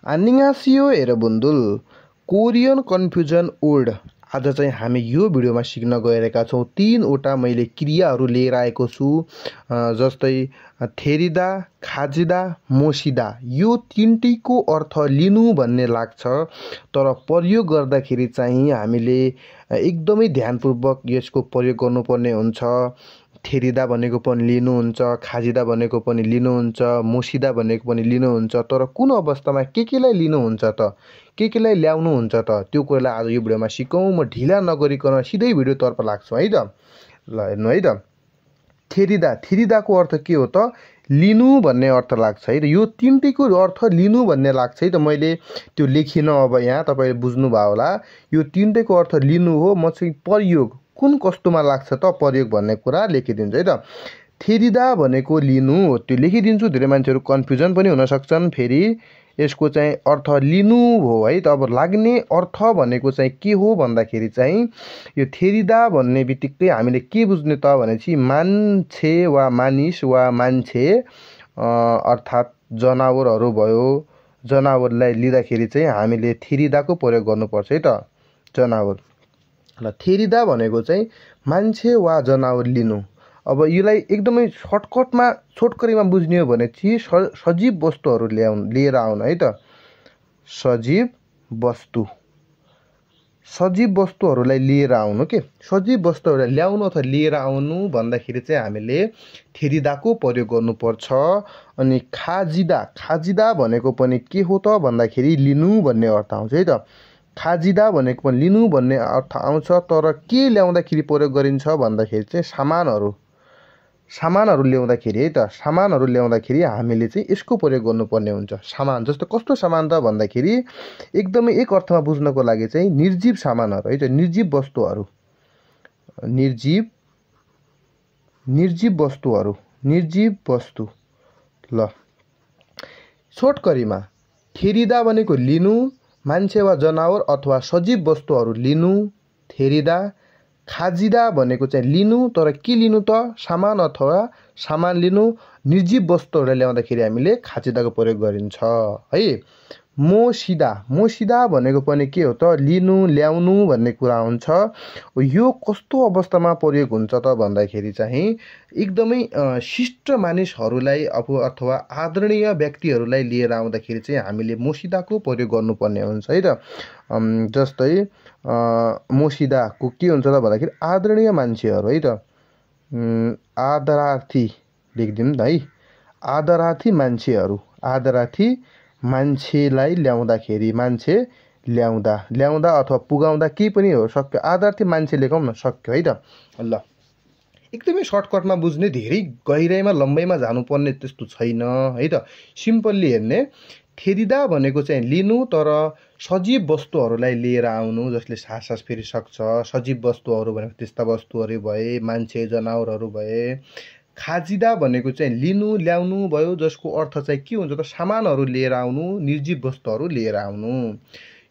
안녕하세요 여러분들 Korean confusion word आज चाहिँ हामी यो भिडियोमा सिक्न गइरहेका छौं तीनवटा मैले क्रियाहरू लिएर आएको छु जस्तै थेरिदा खाजिदा मोसिदा यो तीनटैको अर्थ लिनु भन्ने लाग्छ तर प्रयोग गर्दाखेरि चाहिँ हामीले एकदमै ध्यानपूर्वक यसको प्रयोग गर्नुपर्ने हुन्छ थेरिदा भनेको पनि लिनुहुन्छ खाजिदा भनेको पनि लिनुहुन्छ मोसिदा भनेको पनि लिनुहुन्छ तर कुन अवस्थामा केलाई लिनुहुन्छ त केलाई ल्याउनुहुन्छ त त्यो कुरालाई आज यो भिडियोमा सिकौं म ढिला नगरिकन सिधै भिडियो तर्फ लाग्छु है त ल हेर्नु है त थेरिदाको अर्थ के हो त लिनु भन्ने अर्थ लाग्छ है त यो तीनटैको अर्थ लिनु भन्ने लाग्छ है त मैले त्यो लेखिन अब यहाँ तपाईले बुझ्नु भयो होला यो तीनटैको अर्थ लिनु हो म चाहिँ प्रयोग कुन कस्तोमा लाग्छ त प्रयोग भन्ने कुरा लेखिदिन्छु है त थेरिदा भनेको लिनु हो त्यो लेखिदिन्छु धेरै मान्छेहरु कन्फ्युजन पनि हुन सक्छन् फेरि यसको चाहिँ अर्थ लिनु हो है त अब लाग्ने अर्थ भनेको चाहिँ के हो भन्दाखेरि चाहिँ यो थेरिदा भन्ने बित्तिकै हामीले के बुझ्ने त भनेपछि मान्छे वा मानिस वा मान्छे अर्थात जनावरहरु भयो जनावरलाई लिँदाखेरि चाहिँ हामीले थेरिदाको प्रयोग गर्नुपर्छ है त जनावर ल थेरिदा भनेको चाहिँ मान्छे वा जनावर लिनु अब यसलाई एकदमै छोटकरीमा बुझ्ने हो भने चाहिँ सजीव वस्तुहरु लिएर आउन है त सजीव वस्तुहरुलाई लिएर आउनु के सजीव वस्तुहरुलाई ल्याउनु अथवा लिएर आउनु भन्दाखेरि चाहिँ हामीले थेरिदाको प्रयोग गर्नुपर्छ अनि खाजिदा भनेको पनि के हो त भन्दाखेरि लिनु भन्ने अर्थ आउँछ है त खाजिदा भनेको पनि लिनु भन्ने अर्थ आउँछ तर के ल्याउँदाखेरि प्रयोग गरिन्छ भन्दाखेरि चाहिँ सामानहरु ल्याउँदाखेरि है त सामानहरु ल्याउँदाखेरि हामीले चाहिँ यसको प्रयोग गर्नुपर्ने हुन्छ सामान जस्तो कस्तो सामान त भन्दाखेरि एकदमै एक अर्थमा बुझ्नको लागि चाहिँ निर्जीव सामानहरु है त निर्जीव वस्तु ल छोटकरीमा थेरिदा भनेको लिनु मान्छे वा जनावर अथवा सजीव वस्तुहरु लिनु थेरिदा खाजिदा भनेको चाहिँ लिनु तर के लिनु त सामान अथवा सामान लिनु निर्जीव वस्तुहरुलाई ल्याउँदाखेरि हामीले खाजिदाको प्रयोग गरिन्छ है मोसिदा भनेको पनि के हो त लिनु ल्याउनु भन्ने कुरा हुन्छ यो कस्तो अवस्थामा प्रयोग हुन्छ त भन्दाखेरि चाहिँ एकदमै शिष्ट मानिसहरुलाई अथवा आदरणीय व्यक्तिहरुलाई लिएर आउँदाखेरि चाहिँ हामीले मोसिदाको प्रयोग गर्नुपर्ने हुन्छ है त जस्तै मोसिदाको के हुन्छ त भन्दाखेरि आदरणीय मान्छेहरु है त आदरार्थी लेख्दिम है आदरार्थी मान्छेलाई ल्याउँदाखेरि मान्छे ल्याउँदा अथवा पुगाउँदा के पनि हो सक्यो आदरार्थी मान्छे लेखौं न सक्यो है त ल एकदमै सर्टकटमा बुझ्ने धेरै गहिराईमा लम्बाईमा जानुपर्ने त्यस्तो छैन है त सिम्पली हेर्ने थेरिदा भनेको चाहिँ लिनु तर सजीव वस्तुहरुलाई लिएर आउनु जसले सास फेरि सक्छ सजीव वस्तुहरु भनेको त्यस्ता वस्तुहरु भए मान्छे जनावरहरु भए खाजिदा भनेको चाहिँ लिनु ल्याउनु भयो जसको अर्थ चाहिँ के हुन्छ त सामानहरु लिएर आउनु निर्जीव वस्तुहरु लिएर आउनु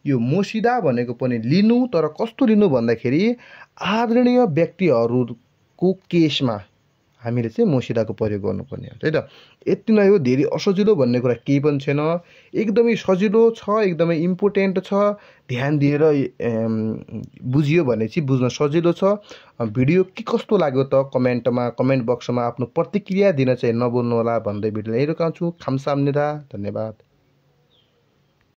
यो मोसिदा भनेको पनि लिनु तर कस्तो लिनु भन्दाखेरि आदरणीय व्यक्तिहरुको केसमा हामीले चाहिँ मोसिदाको प्रयोग गर्नुपर्ने हुन्छ है त यति नै हो धेरै असजिलो भन्ने कुरा केही पनि छैन एकदमै सजिलो छ एकदमै इम्पोर्टेन्ट छ ध्यान दिएर बुझियो भने चाहिँ बुझ्न सजिलो छ भिडियो के कस्तो लाग्यो त कमेन्ट बक्समा आफ्नो प्रतिक्रिया दिन चाहिँ नभुल्नु होला भन्दै भिडियो यही रोकाउँछु खामसामनिदा धन्यवाद।